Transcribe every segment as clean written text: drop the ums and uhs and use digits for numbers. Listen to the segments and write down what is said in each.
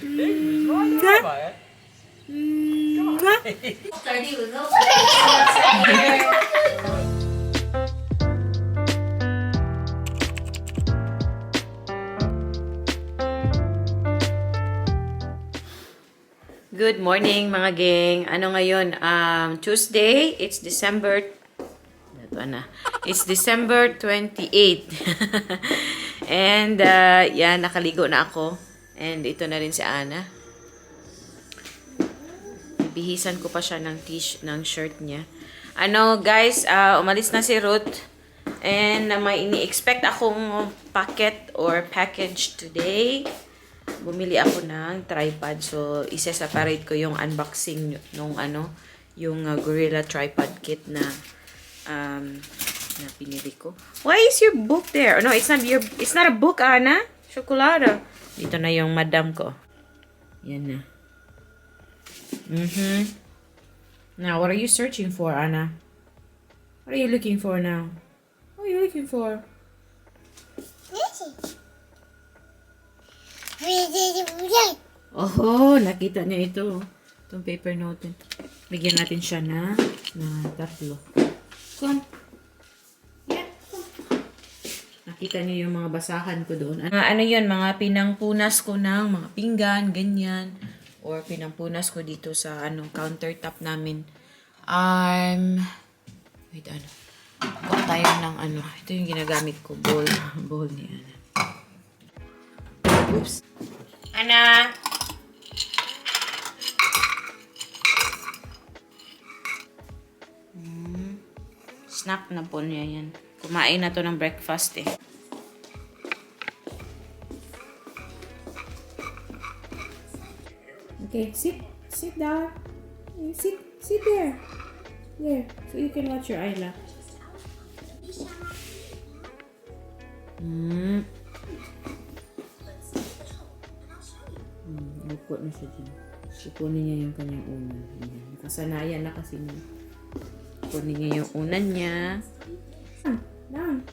Good morning mga geng. Ano ngayon? Tuesday. It's December. It's December 28. And yan, nakaligo na ako. And ito na rin si Ana. Bihisan ko pa siya ng shirt niya. Ano guys, umalis na si Ruth. And may ini-expect akong packet or package today. Bumili ako ng tripod. So, isa-separate ko yung unboxing nung yung Gorilla tripod kit na pinili ko. Why is your book there? No, it's not a book, Ana. Chocolate. Dito na yung madam ko. Yan na. Now, what are you searching for, Ana? What are you looking for now? What are you looking for? Oh, nakita niya ito. Itong paper note. Bigyan natin siya na 3. Come. Yeah, come. Nakita niyo yung mga basahan ko doon. Ano yun, mga pinangpunas ko ng mga pinggan, ganyan. Or pinampunas ko dito sa countertop namin. Wait, Kuha tayo ng ito yung ginagamit ko, bowl ni Ana. Oops. Ana! Snack na po niya yan. Kumain na to ng breakfast eh. Okay, sit down. Sit there. There, so you can watch your eyelap. Upo na siya dyan. Kukunin niya yung kanyang unan. Nakasanayan na kasi niya. Kukunin niya yung unan niya. Down.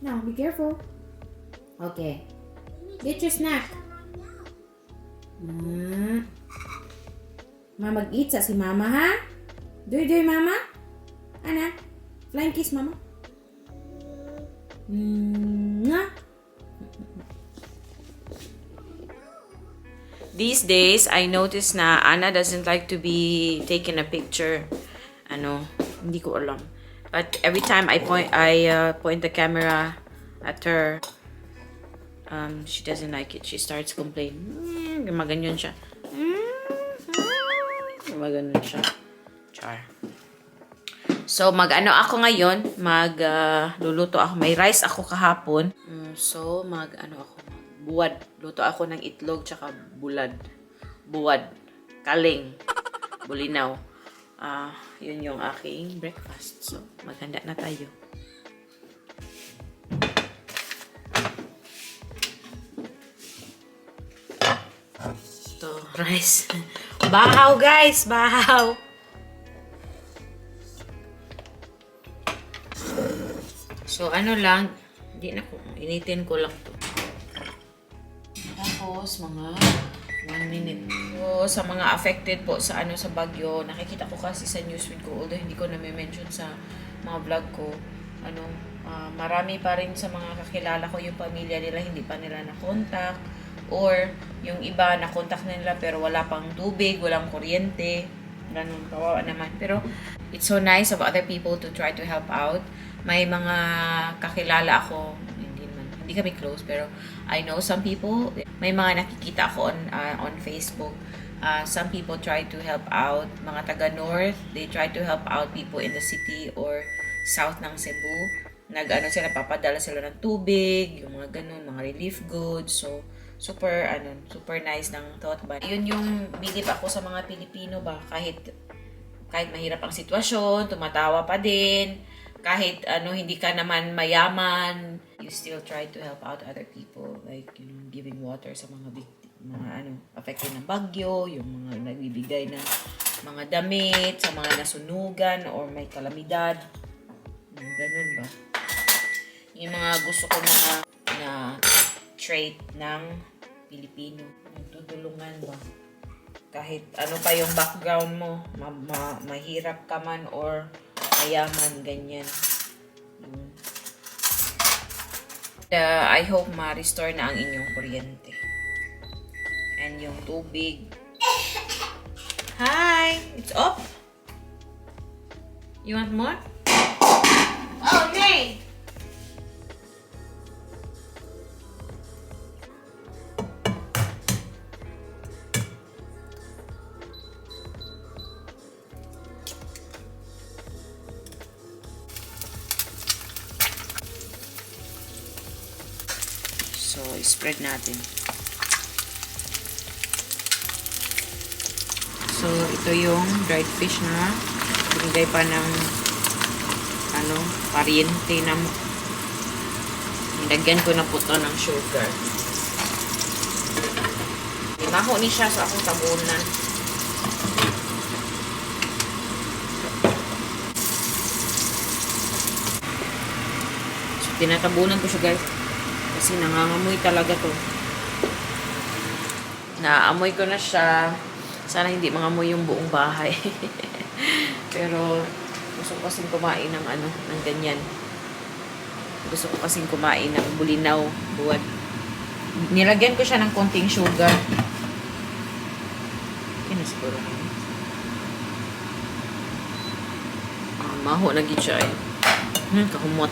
Now, be careful. Okay. Get your snack. Mag-eat sa si mama, ha? Doy, mama? Ana? Flying kiss, mama? These days, I notice na Ana doesn't like to be taking a picture. Hindi ko alam. But every time I point the camera at her, she doesn't like it. She starts complaining. Gumaganyan siya. Gumaganyan siya. Char. So, ako ngayon. Luluto ako. May rice ako kahapon. So, buwad. Luto ako ng itlog tsaka buwad. Kaling. Bulinaw. Yun yung aking breakfast. So, maghanda na tayo. Ito, rice. Bahaw, guys! Bahaw! So, lang. Initin ko lang to. Tapos, mga 1 minute. So, sa mga affected po sa sa bagyo, nakikita ko kasi sa newsfeed ko, although hindi ko na-mention sa mga vlog ko, marami pa rin sa mga kakilala ko yung pamilya nila, hindi pa nila na-contact, or yung iba na-contact na nila pero wala pang tubig, walang kuryente, ganun, kawawa naman. Pero, it's so nice of other people to try to help out. May mga kakilala ako, hindi kami close, pero I know some people, may mga nakikita ako on Facebook. Some people try to help out, mga taga-north, they try to help out people in the city or south ng Cebu. Sila, papadala sila ng tubig, yung mga ganun, mga relief goods. So, super nice ng thought ba. Yun yung believe ako sa mga Pilipino ba, kahit mahirap ang sitwasyon, tumatawa pa din. Kahit hindi ka naman mayaman, you still try to help out other people, like giving water sa mga affected ng bagyo, yung mga nagbibigay ng mga damit sa mga nasunugan or may kalamidad. Ganun ba? Yung mga gusto ko na trait ng Pilipino. Tutulungan ba? Kahit ano pa yung background mo, mahirap ka man or mayaman, ganyan. I hope ma-restore na ang inyong kuryente. And yung tubig. Hi! It's off! You want more? Oh, Nay! So, spread natin. So, ito yung dried fish na binigay pa ng pariente na nilagyan ko na po ito ng sugar. Limaho ni siya sa akong tabunan. So, tinatabunan ko siya guys. Kasi nangangamoy talaga to. Naamoy ko na siya. Sana hindi mangamoy yung buong bahay. Pero gusto ko kasing kumain ng ng ganyan. Gusto ko kasing kumain ng bulinaw, buwan. Nilagyan ko siya ng konting sugar. Yan na siguro. Maho na gid siya eh. Kahumot.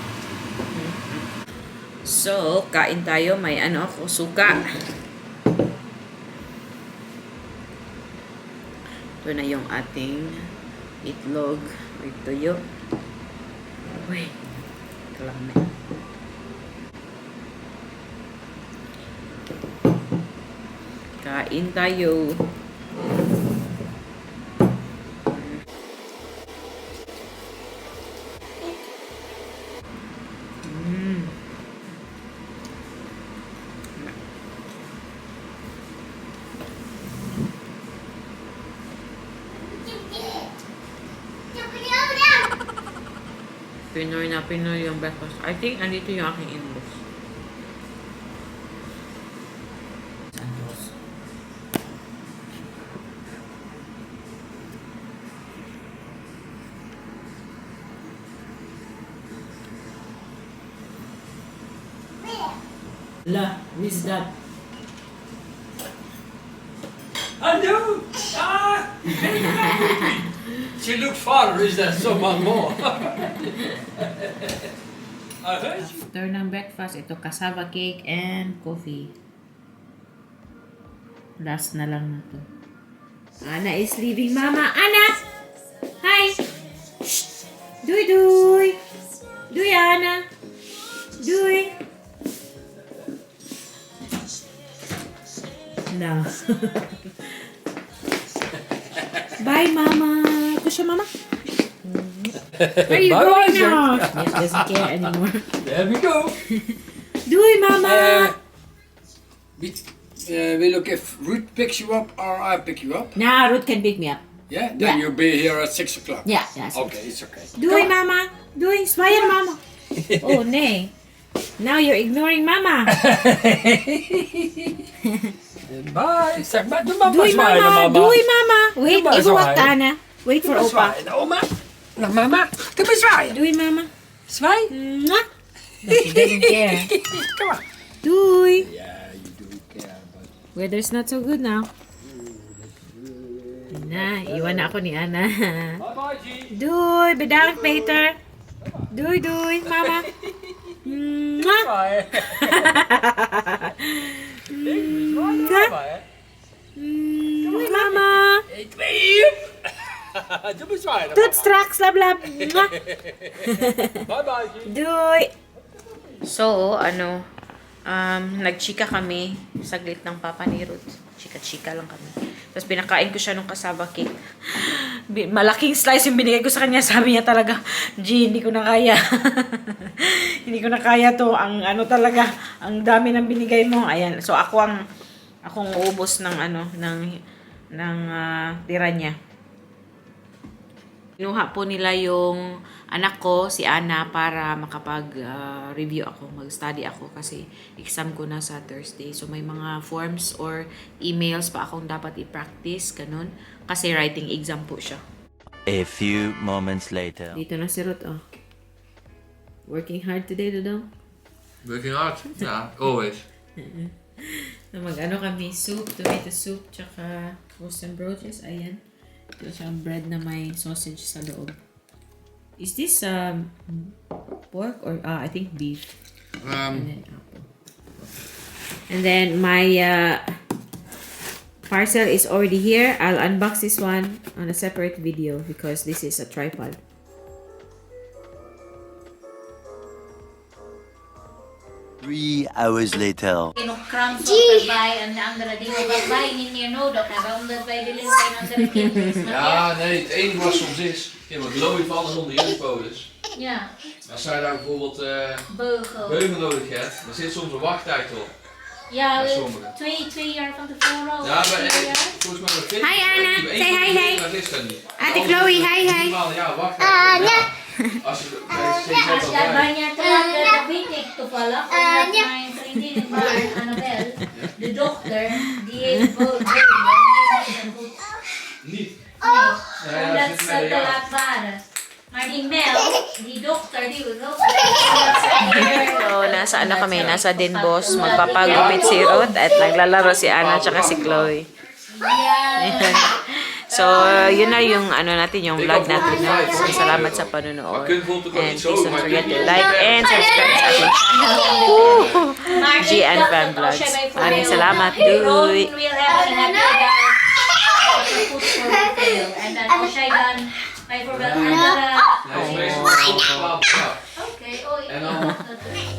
So, kain tayo. May ako, suka. Ito na yung ating itlog. May tuyo. Uy, kalami. Kain tayo. Pinoy yung breakfast. I think andito yung aking inbox. Santos. La, who is that? Hello! She looked far, is there someone more? After ng breakfast, ito cassava cake and coffee. Last na lang na to. Ana is leaving mama. Ana! Hi! Shh! Duy, duy! Duy, Ana! Duy! No. Bye, mama! Ito siya, mama. Where are you going now? She doesn't care anymore. There we go. Duy, mama! We look if Ruth picks you up or I pick you up. Nah, Ruth can pick me up. Yeah? Then Yeah. you'll be here at 6 o'clock. Yeah, yeah. Okay, it's okay. Duy, mama! Duy, swayan, mama! Oh, nay. Now you're ignoring mama. Bye. Zeg maar, doe maar Duy, zwaaien, mama! mama. Duy, mama! Wait, Doe maar even zwaaien. wacht, Ana. Wait Doe for maar Opa. zwaaien. Oma. Naar mama. Doe maar zwaaien. Duy, mama. Zwaai. Mwah. No, she doesn't care. Come on. Duy. Yeah, you do care, but... Weather's not so good now. Na, iwan na ako ni Ana. Bye-bye, G. Duy, bedankt later. Duy, duy, mama. Mwah. Bye. Duy, mama. 1, 2. Doe maar zwaaien. Tot straks, lab, lab. Mwah. Bye-bye, G. Duy. So, nagchika kami saglit ng papa ni Ruth. Chika-chika lang kami. Tapos pinakain ko siya ng cassava cake. Malaking slice yung binigay ko sa kanya. Sabi niya talaga, G, hindi ko na kaya. Hindi ko na kaya to. Ang talaga, ang dami ng binigay mo. Ayan. So akong ubos ng tira niya. Kinuha po nila yung anak ko, si Ana, para makapag-review ako, mag-study ako kasi exam ko na sa Thursday. So may mga forms or emails pa akong dapat i-practice, ganun. Kasi writing exam po siya. A few moments later. Dito na si Ruth, oh. Working hard today, Dudong? Working hard. Yeah, always. So mag-ano kami, soup, tomato soup, tsaka toast and broaches, ayan. Ito siyang bread na may sausage sa loob. Is this pork or I think beef? And then apple. And then my parcel is already here. I'll unbox this one on a separate video because this is a tripod. 3 hours later. Kinukram so kabay ang naandra di mo kabay ninyo no dat hebben omdat wij de list zijn andere kinderen. Ja, nee, het enige wat soms is, ja, maar Chloe valt nog onder jullie polis. Ja, Als zij daar bijvoorbeeld beugel. beugel nodig hebt, dan zit soms een wachttijd op. Ja, Bij sommigen. 2 jaar van tevoren. Ja, maar 4 jaar. volgens mij nog Hi, Anna. Say hi, hi. Dat is dat niet. Ate Chloe, hi, hi. Ja, wachttijd. Ja. Als je Als je banyak talaga dat weet ik toevallig omdat mijn vriendin van Annabel, de dochter, die heeft beugel. niet. Nee, omdat ze te laat waren. Maar die Mel, die dochter, die was ook So, nasa ano kami, nasa Din Boss. Magpapagupit si Ruth at naglalaro si Anna at si Chloe. Ja. So, yun na yung ano natin, yung vlog natin na. So, salamat sa Maar panonood. kun voelt ook wel And niet please zo. don't Maar forget to like and subscribe sa ating Maar G and Fan Vlogs. Maraming salamat. Doei! We'll have a happy guys. Food for sale. And then als jij dan bijvoorbeeld andere... Ja, het is meestal wel een bepaalde dag. Oké, oh ja. En dan- Dat is-